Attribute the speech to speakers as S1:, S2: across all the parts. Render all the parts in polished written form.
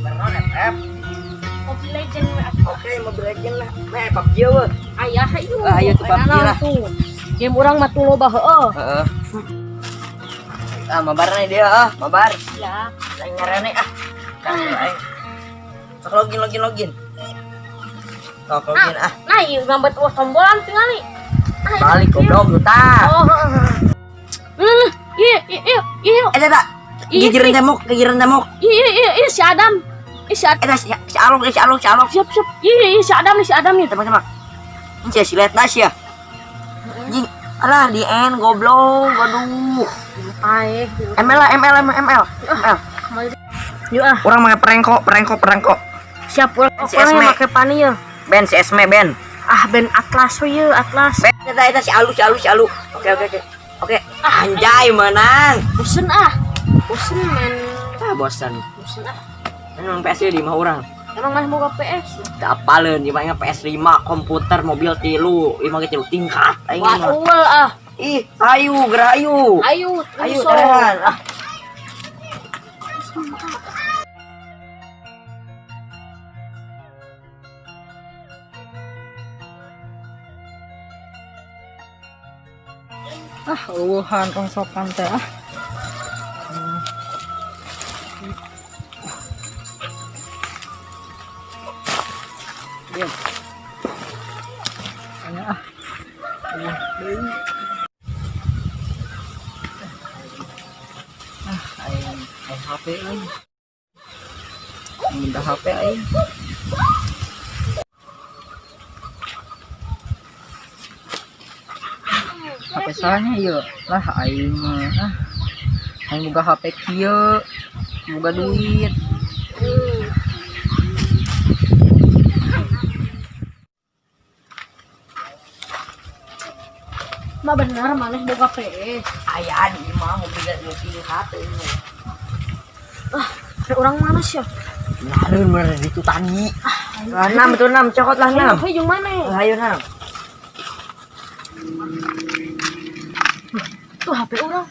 S1: Beneran FF.
S2: Mobile Legend we atuh.
S1: Oke, Mobile Legend lah. Meh PUBG eueuh.
S2: Aya hayu.
S1: Ah, ayo tuh PUBG lah.
S2: Tuh. Game urang mah tuh loba heueuh.
S1: Heeh. Ah, mabar nih dia ah, mabar.
S2: Ya.
S1: Aing ngarane ah. Kan aing. Sok login login login. Sok login ah.
S2: Nah, ieu ngambet ulah tombolan tingali. Ah,
S1: Balik goblok lu tah.
S2: Oh, heeh. Heeh. Iya, iya, iya, iya.
S1: Eh, dah.
S2: Iya,
S1: Gigireun tembok, gigireun tembok.
S2: Iya, iya, iya, si Adam. Ih, si Adam.
S1: Eh, dah si si Alok, si Alok, si Alok.
S2: Siap, siap. Iya, iya, si Adam nih, si Adam nih.
S1: Tembak, tembak. Ini si lihat nas ya. Anjing, alah di N goblok, aduh.
S2: Ae.
S1: ML lah, ML, ML, ML. ML.
S2: Yuk ah,
S1: Orang pakai perengko, perengko, perengko.
S2: siap urang.
S1: Si
S2: Urang
S1: Esme.
S2: make pani ya.
S1: Ben si Esme Ben.
S2: Ah, ben Atlas we ye, Atlas.
S1: Ben eta eta si Alu, si Alu, si Alu. Oke, oke, oke. Oke, anjay menang.
S2: Bosen ah. Bosen main.
S1: Ah, bosan.
S2: Bosen ah.
S1: Emang PS di mah urang.
S2: Emang mana boga PS?
S1: Teu apaleun, di mah PS5, komputer, mobil tilu, ieu mah ge tilu tingkat aing
S2: Wah,
S1: mah.
S2: uwel ah.
S1: Ih, ayu, geura ayu.
S2: Ayo,
S1: Ayo,
S2: terus,
S1: tahan. Ah.
S3: Ah, eueuhan rongsokan teh ah.
S1: Diam.
S3: Anya ah. Eueuh deui. Ah, aing aing HP euy. Minta HP aing. HP salahnya ieu. Lah aing mah ah. Aing boga HP kieu, boga duit.
S2: Mah bener maneh boga PS.
S1: Aya di imah mobil tilu tingkat euy.
S2: Ada orang mana sih ya?
S1: Nah, bener itu tadi. Lah, enam itu enam, cokot lah enam.
S2: Ayo, jeung mana?
S1: Ayo enam.
S2: Tuh HP orang.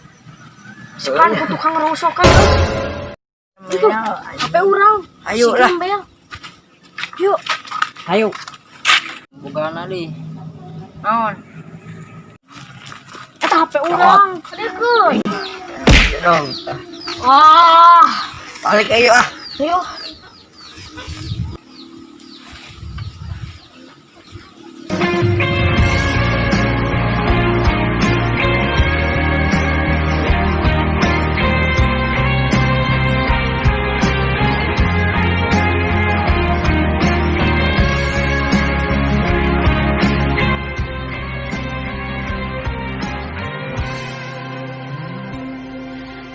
S2: Sekarang ku tukang rongsokan. Itu HP orang.
S1: Ayo
S2: Si
S1: lah.
S2: Gembel. Yuk.
S1: Ayo.
S3: Bogana deui. Naon?
S2: Eta HP orang. Aduh.
S1: Ayo dong.
S2: Ah.
S1: Balik ayo ah.
S2: Ayo.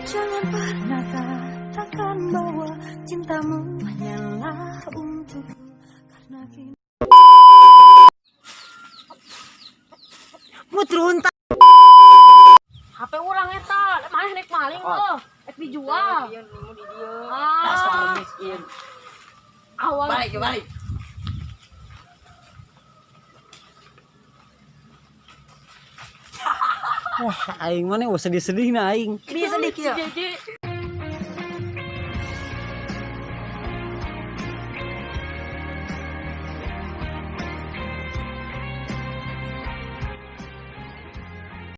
S4: Jangan pernah katakan bahwa cintamu hanyalah untukku, karena kini
S1: Putrunta.
S2: HP orang eta, maneh rek maling eueuh. Rek dijual. Ah,
S1: miskin.
S2: awal
S1: Balik, balik.
S5: Wah, aing mana wah sedih-sedih na aing.
S1: Ini sedih ya.
S2: Jadi